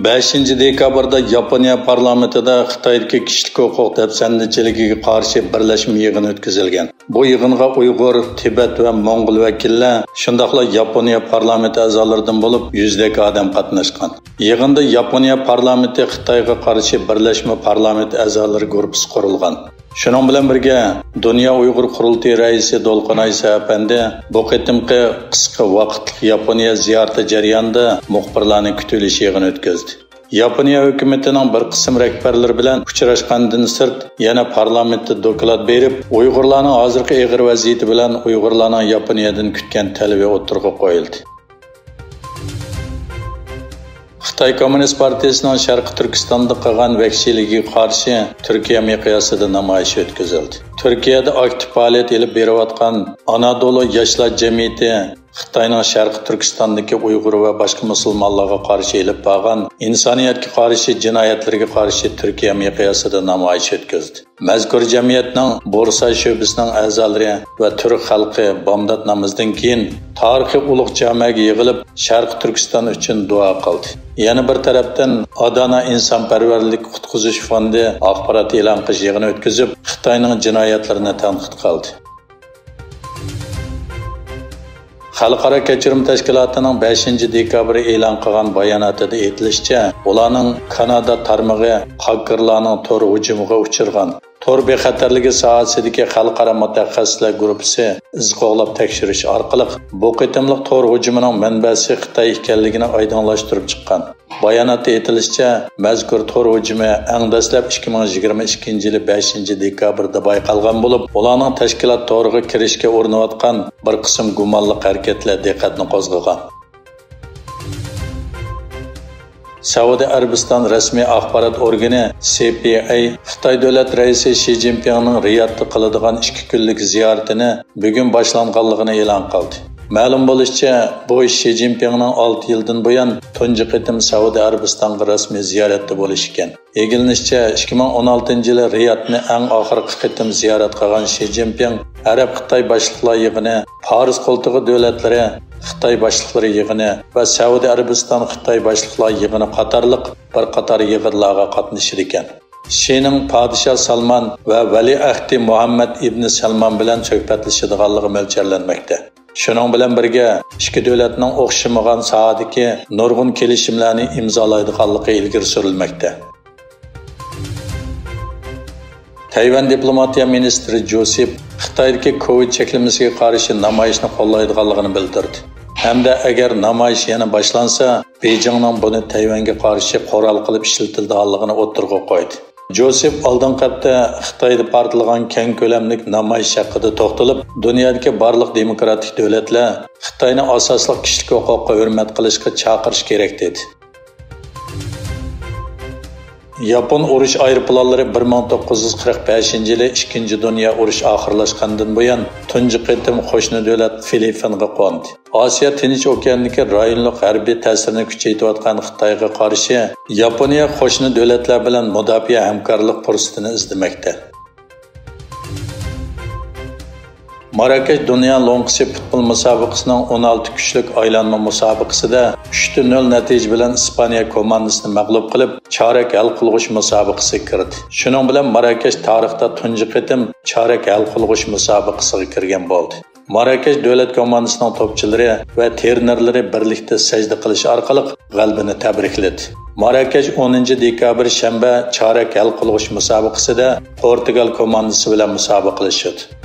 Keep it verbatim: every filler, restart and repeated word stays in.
بەشىنچى دېكابىردا ياپونىيە پارلامېنتىدا خىتايدىكى كىشىلىك ھوقۇق دەپسەندىچىلىكىگە قارشى بىرلەشمە يىغىنى ئۆتكۈزۈلگەن. بۇ يىغىنغا ئۇيغۇر، تىبەت ۋە موڭغۇل ۋەكىللەر، شۇنداقلا ياپونىيە پارلامېنت ئەزالىرىدىن بولۇپ يۈزدەك ئادەم قاتناشقان. يىغىندا ياپونىيە پارلامېنتى خىتايغا قارشى بىرلەشمە پارلامېنت ئەزالىرى گۇرۇپپىسى قۇرۇلغان. شۇنىڭ بىلەن بىرگە، دۇنيا ئۇيغۇر قۇرۇلتىيى رەئىسى دولقۇن ئايسا ئەپەندى بۇ قېتىمقى قىسقا ۋاقىتلىق ياپونىيە زىيارىتى جەريانىدا مۇخبىرلارنى كۈتۈۋېلىش يىغىنى ئۆتكۈزدى. ياپونىيە ھۆكۈمىتىنىڭ بىر قىسىم رەھبەرلىرى بىلەن ئۇچراشقاندىن سىرت، يەنە پارلامېنتتا دوكلات بېرىپ، ئۇيغۇرلارنىڭ ھازىرقى ئېغىر ۋەزىيىتى بىلەن ئۇيغۇرلارنىڭ ياپونىيەدىن كۈتكەن تەلىپى ئوتتۇرىغا قويۇلدى. خىتاي كوممۇنىست پارتىيىسىنىڭ شەرقىي تۈركىستاندا قىلغان ۋەھشىيلىكىگە قارشى تۈركىيە مىقياسىدا نامايىش ئۆتكۈزۈلدى. تۈركىيەدە ئاكتىپ پائالىيەت ئېلىپ بېرىۋاتقان ئانادولۇ ياشلار جەمئىيىتى خىتاينىڭ شەرقىي تۈركىستاندىكى ئۇيغۇر ۋە باشقا مۇسۇلمانلارغا قارشى ئېلىپ بارغان ئىنسانىيەتكە قارشى جىنايەتلىرىگە قارشى تۈركىيە مىقياسىدا نامايىش ئۆتكۈزدى. مەزكۇر جەمئىيەتنىڭ بورساي شۆبىسىنىڭ ئەزالىرى ۋە تۈرك خەلقى بامدات نامىزىدىن كېيىن تارىخىي ئۇلۇغ جامەگە يىغىلىپ، شەرقىي تۈركىستان ئۈچۈن دۇئا قىلدى. يەنە بىر تەرەپتىن، ئادانا ئىنسانپەرۋەرلىك قۇتقۇزۇش فوندى ئاخبارات ئېلان قىلىش يىغىنى ئۆتكۈزۈپ، خىتاينىڭ جىنايەتلىرىنى تەنقىد قىلدى. خەلقئارا كەچۈرۈم تەشكىلاتىنىڭ بەشىنچى دېكابىر ئېلان قىلغان باياناتىدا ئېيتىلىشىچە، ئۇلارنىڭ كانادا تارمىقى خاكېرلارنىڭ تور ھۇجۇمىغا ئۇچرىغان تور بىخەتەرلىكى ساھەسىدىكى خەلقئارا مۇتەخەسسىسلەر گۇرۇپپىسى ئىز قوغلاپ تەكشۈرۈش ئارقىلىق بۇ قېتىملىق تور ھۇجۇمىنىڭ مەنبەسى خىتاي ئىكەنلىكىنى ئايدىڭلاشتۇرۇپ چىققان. باياناتتا ئېيتىلىشىچە، مەزكۇر تور ھۇجۇمى ئەڭ دەسلەپ ئىككى مىڭ يىگىرمە ئىككىنچى يىلى بەشىنچى دېكابىردا بايقالغان بولۇپ، ئۇلارنىڭ تەشكىلات تورىغا كىرىشكە ئۇرۇنۇۋاتقان بىر قىسىم گۇمانلىق ھەرىكەتلەر دىققەتنى قوزغىغان. سەئۇدى ئەرەبىستان رەسمىي ئاخبارات ئورگىنى سى پى ئەي خىتاي دۆلەت رەئىسى شى جىنپىڭنىڭ رىيادتا قىلىدىغان ئىككى كۈنلۈك زىيارىتىنى بۈگۈن باشلانغانلىقىنى ئېلان قىلدى. مەلۇم بولۇشىچە، بۇ شى جىنپىڭنىڭ ئالتە يىلدىن بۇيان تۇنجى قېتىم سەئۇدى ئەرەبىستانغا رەسمىي زىيارەتتە بولۇشى ئىكەن. ئىگىلىنىشىچە، ئىككى مىڭ ئون ئالتىنچى يىلى رىيادنى ئەڭ ئاخىرقى قېتىم زىيارەت قىلغان شى جىنپىڭ ئەرەب خىتاي باشلىقلار يىغىنى، پارس قولتۇقى دۆلەتلىرى خىتاي باشلىقلىرى يىغىنى ۋە سەئۇدى ئەرەبىستان خىتاي باشلىقلار يىغىنى قاتارلىق بىر قاتار يىغىنلارغا قاتنىشىدىكەن. شىنىڭ پادىشاھ سالمان ۋە ۋەلىئەھدى مۇھەممەد ئىبنى سەلمان بىلەن سۆھبەتلىشىدىغانلىقى مۆلچەرلەنمەكتە. شۇنىڭ بىلەن بىرگە، ئىككى دۆلەتنىڭ ئوخشىمىغان ساھەدىكى نۇرغۇن كېلىشىملەرنى ئىمزالايدىغانلىقى ئىلگىرى سۈرۈلمەكتە. تەيۋەن دىپلوماتىيە مىنىستىرى جوسىپ خىتايدىكى كوۋىد چەكلىمىسىگە قارشى نامايىشنى قوللايدىغانلىقىنى بىلدۈردى ھەمدە ئەگەر نامايىش يەنە باشلانسا، بېيجىڭنىڭ بۇنى تەيۋەنگە قارشى قورال قىلىپ ئىشلىتىلىدىغانلىقىنى ئوتتۇرىغا قويدى. جوسېف ئالدىنقى ھەپتە خىتايدا پارتلىغان كەڭ كۆلەملىك نامايىش ھەققىدە توختىلىپ، دۇنيادىكى بارلىق دېموكراتىك دۆلەتلەر خىتاينى ئاساسلىق كىشىلىك ھوقۇققا ھۆرمەت قىلىشقا چاقىرىش كېرەك، دېدى. ياپون ئۇرۇش ئايروپىلانلىرى بىر مىڭ توققۇز يۈز قىرىق بەشىنچى يىلى ئىككىنچى دۇنيا ئۇرۇشى ئاخىرلاشقاندىن بۇيان تۇنجى قېتىم قوشنا دۆلەت فىلىپپىنغا قوندى. ئاسىيا تىنچ ئوكياندىكى رايونلۇق ھەربىي تەسىرنى كۈچەيتىۋاتقان خىتايغا قارشى ياپونىيە قوشنا دۆلەتلەر بىلەن مۇداپىئە ھەمكارلىق پۇرسىتىنى ئىزدىمەكتە. ماراكەش دۇنيا لوڭقىسى پۇتبول مۇسابىقىسىنىڭ ئون ئالتە كۈچلۈك ئايلانما مۇسابىقىسىدە ئۈچ تە نۆل نەتىجە بىلەن ئىسپانىيە كوماندىسىنى مەغلۇپ قىلىپ، چارەك ھەل قىلغۇچ مۇسابىقىسىگە كىردى. شۇنىڭ بىلەن ماراكەش تارىختا تۇنجى قېتىم چارەك ھەل قىلغۇچ مۇسابىقىسىغا كىرگەن بولدى. ماراكەش دۆلەت كوماندىسىنىڭ توپچىلىرى ۋە ترېنېرلىرى بىرلىكتە سەجدە قىلىش ئارقىلىق غەلىبىنى تەبرىكلىدى. ماراكەش ئونىنچى دېكابىر شەنبە چارەك ھەل قىلغۇچ مۇسابىقىسىدە پورتۇگال كوماندىسى بىلەن مۇسابىقىلىشىدۇ.